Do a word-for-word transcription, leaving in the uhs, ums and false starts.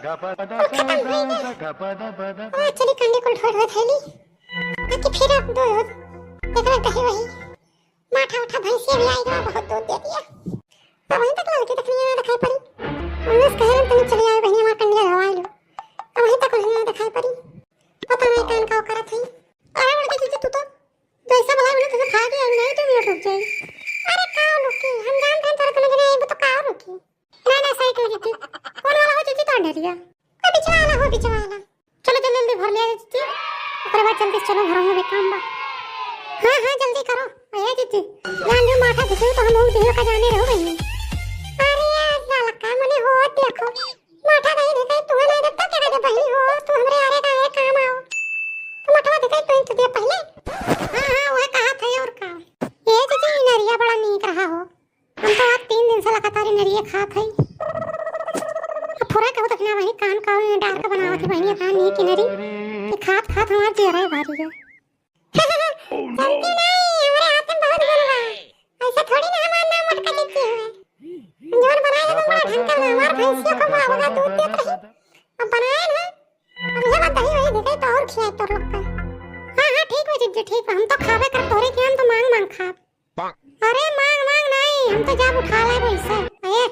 कुल खत्म होइ गया। आ, चली कंडी कुल ढोर हो थैली। ताकि फिर अब दो हो। देख रहे कहीं वही। माठा उठा भैंसिया भी आई गया, बहुत दूध दे दिया। अब वहीं तक लौटी तक नहीं आना दिखाई पड़ी। उन्हें कह रहे तुम चली आए बहनी, हमारा कंडिया धोवाई लो। अब वहीं तक उन्हें नहीं दिखाई पड़ी। पता नहीं कान का करत है। अरे उड़ के जीजी तू तो जैसा भला बोले तैसे खा के आई नहीं, तू भी रुक जाए। अरे का रुकी, हम जानते हैं तोरा कने के नहीं, वो तो का रुकी। ना, ना, सही कह जीजी। कौन वाला हो जीजी तो अंधेरिया? ओ बिचवा वाला हो, बिचवा वाला। चलो जल्दी जल्दी भर लिया जीजी। ओकरे बाद जल्दी से चलो घर में भी काम बा। हाँ, हाँ, जल्दी करो। ए जीजी, जान लियो माठा दिखे तो हम लोग दियो का जाने रहो बहनी। अरे यार, साला का मने हो देखो। माठा नहीं दिखे, तू नहीं देखता क्या रे बहनी हो, तू हमरे आरे का आरे काम आओ। तो मठवा दिखे तू ही तो दिया पहले। हाँ, हाँ, वह कहा था और का। ए जीजी, ई नरिया बड़ा नीक रहा हो। हम तो आज तीन दिन से लगातार इनरिये खात हई। अब फुरा कहू तक ना वही कान का में डार के बनावत ही बहनी, इतना नीक इनरी कि खात खात हमार जेरा ही भारी है। चलती नहीं, हमारे हाथ में बहुत गुण बा। ऐसा थोड़ी ना हमार नाम मटका देती हुए। जोन बनाए ना हमार ढंग का ना, हमार भैंसिया को बड़ा बड़ा दूध देत रही। अब बनाए ना, अब यह बात दही वही देखे तो और खियाए तोर लोग का। हाँ, हाँ, ठीक बा जीजी, ठीक बा। हम तो खाबे कर तोरे के, हम तो मांग मांग खाब। अरे मांग मांग नहीं, हम तो जाब उठा लेब वैसे। ए,